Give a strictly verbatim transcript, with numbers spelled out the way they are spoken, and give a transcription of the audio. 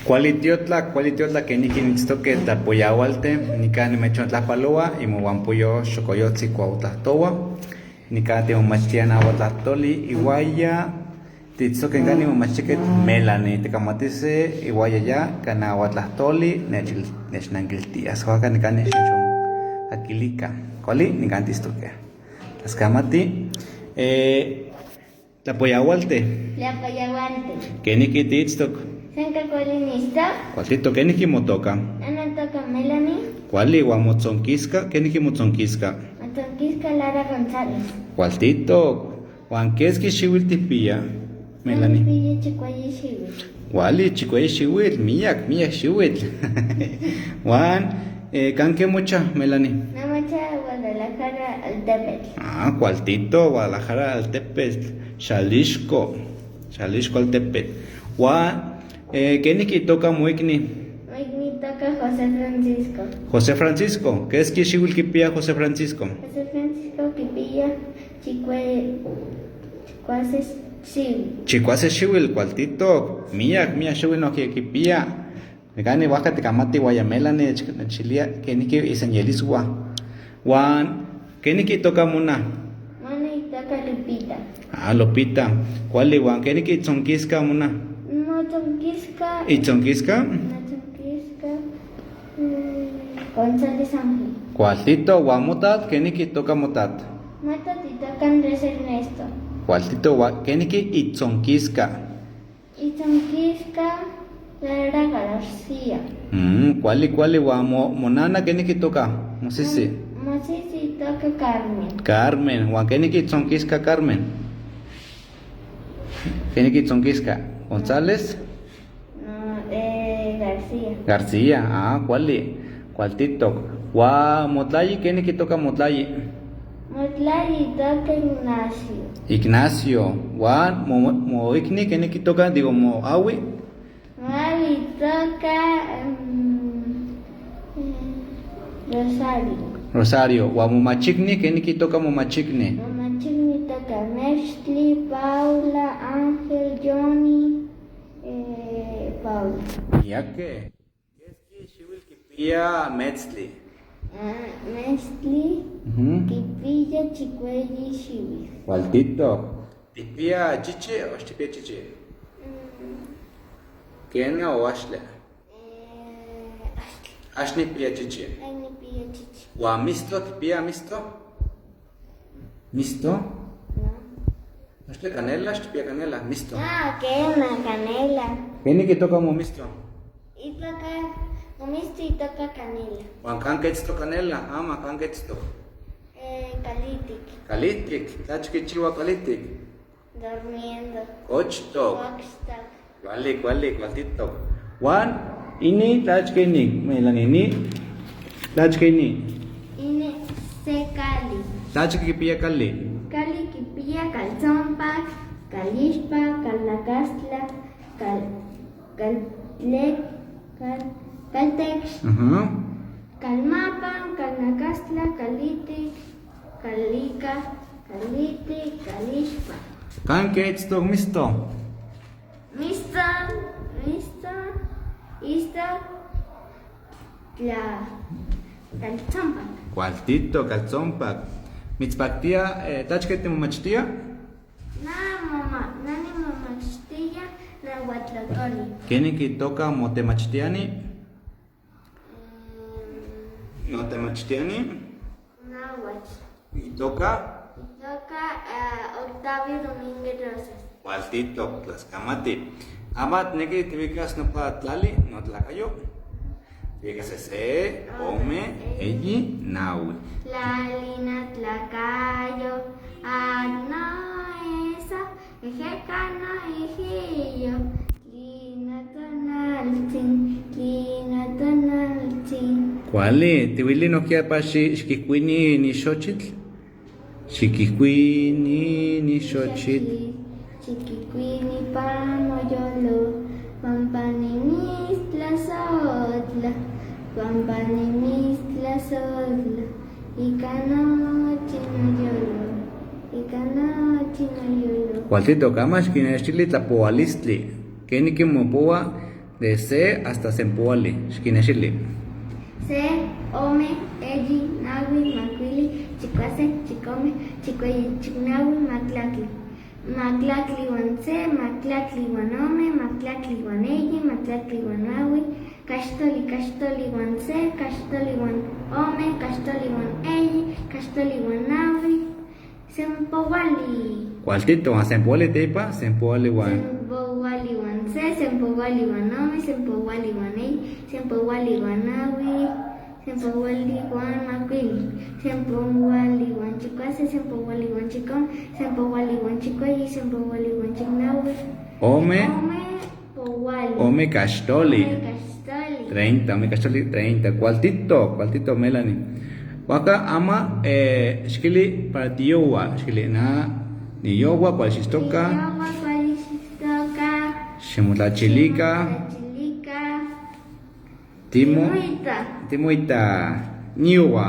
Kuali tiotlak, kuali tiotlak, kenijki initztoke tlapoyawalte. Nikan nimechontlajpaloa, imowan Puyo Xokoyotzi Kuautlajtowa. Nikan timomachtia nawa tlajtoli iwaya tiitztoke nikan nimomachtijketl Melanie. Tikamatise iwaya ya kan nawa tlajtoli nech-, nechnankiltias. Waka nikan nechon akilika. Kuali, nikan tiitztoke. Tlaskamati. Eh, tlapoyawalte. Tlapoyawalte. Kenijki tiitztok? San kuali niitztok. Kualtitok, kenijki motoka? Notoka Melanie. Kuali, uan motzonkiska, kenijki motzonkiska? Motzonkiska Lara González. Kualtitok. Uan keski xiuitl tikpia, Melanie? Nikpia chikueyi xiuitl. Kuali, chikueyi xiuitl, miak, miak xiuitl. Uan, eh, kan ken mocha, Melanie? Nomocha Guadalajara altepetl. Ah, kualtito, Guadalajara altepetl, Xalixco, Xalixco altepetl. Uan, eh, kenijki itoka moikni? Moikni itoka José Francisco. José Francisco, keski xiuitl kipia José Francisco? José Francisco kipia chikue-, chikuase xiuitl. Chikuase xiuitl, kualtitok. Miak, miak xiuitl nohki kipia. Nikan niwaka tikamati iwaya Melanie nech-, nechilia kenijki isenyeliswa. Uan, kenijki itoka mona? Mona itoka Lupita. Ah, Lupita. Kuali, uan kenijki itzonkiska mona? Motzonkiska. Itzonkiska? Motzonkiska, mm, González Ángel. Kualtito, uan motat, kenijki itoka motat? Motat itoka Andrés Ernesto. Kualtito, uan kenijki itzonkiska? Itzonkiska Lara García. Mm, kuali, kuali, uan mo-, monana kenijki itoka? Mosisi. Mosisi itoka Carmen. Carmen, uan kenijki itzonkiska Carmen? Kenijki itzonkiska? González? No, eh, García. García, ah, kuali. Kualtitok. Uan motlayi, kenijki itoka motlayi? Motlayi itoka Ignacio. Ignacio. Uan mo-, moikni, kenijki itoka, digo, moawi? Moawi itoka, mm, eh, Rosario. Rosario. Uan momachikni, kenijki itoka momachikni? Momachikni itoka Mextli, Paula, Ángel, Johnny, eh, Paula. Miakej. Keski xiuitl kipia metztli? Ah, metztli. Ujú. Kipia chikueyi xiuitl. Kualtitok. Tikpia chichi o xtikpia chichi? Mm. Kena o axtle? Eh, axtle. Axnikpia chichi. Axnikpia chichi. Uan misto, tikpia misto? Misto? No. Axtle kanela, xtikpia kanela, misto. Ah, kena, kanela. Kenijki itoka momisto? Itoka, momisto itoka kanela. Uan kan ketztok kanela, ama kan ketztok? Eh, kalitik. Kalitik, tlach kichiua kalitik? Durmiendo. Kochtok. Kochtok. Kuali, kuali, kualtitok. Uan, ini, tlach kenik, Melanie, ini, tlach kenik? Ini se kali. Tlach kipia kali? Kali kipia kaltzompak, kalixpak, kalnakastla, kal-, kaltlek-, kal-, kaltekx, Ajá. Kalmapan, kalnakastla, kalitik, kalika, kalitik, kalixpak. Kan ketztok misto? Misto, misto, isto, tla, kaltzompak. Kualtitok, kaltzompak. Mitzpaktia, eh, tlach ken timomachtia? Na mama, na nimomachtia nahuatl tlajtoli. Kenik itoka motemachtiani? Mm. Notemachtiani? Nahuatl. Itoka? Itoka, eh, Octavio Domínguez Rosas. Kualtitok, tlaskamati. Ama tikneki tiuikas nopa tlali, notlakayo. Tiuikas se, ome, eyi, naui. Tlali notlakayo, atl noesa, ejeka noijiyo. Tlin notonaltzin, tlin notonaltzin. Kuali, tiwili nohkia paxi, xkijkuini nixochitl. Xikijkuini nixochitl. Xikijkuini pan noyolo, pampa nimistlasojtla, pampa nimistlasojtla, ika nochi noyolo, ika nochi noyolo. Kualtitok, ama xkinextili tlapoualistli. Keniki mopoua De se hasta sempowali, xkinaxili. Se, ome, eyi, nawi, makuili, chikuase, chikome, chikueyi, chiknawi, matlakli. Matlakli wan se, matlakli wan ome, matlakli wan eyi, matlakli wan nawi, kaxtoli, kaxtoli wan se, kaxtoli wan ome, kaxtoli wan eyi, kaxtoli wan nawi, sempowali. Kualtito, wan sempowali teipa, sempowali wan. Sempowali wan se, sempowali wan ome, sempowali wan eyi, sempowali wan nawi, sempowali wan makuili, sempowali wan chikuase, sempowali wan chikome, sempowali wan chikueyi, sempowali wan chiknawi. Ome. Ome powali. Ome kaxtoli. Ome kaxtoli. Treinta, ome kaxtoli, treinta. Kualtito, kualtito, Melanie. Waka ama, eh, xkili para tiyowa, xkili na, niyowa, kuali xistoka. Niyowa, kuali xistoka. Ximotlachilika. Ximotlachilika. Timo-, timuita. Timuita. Niyowa.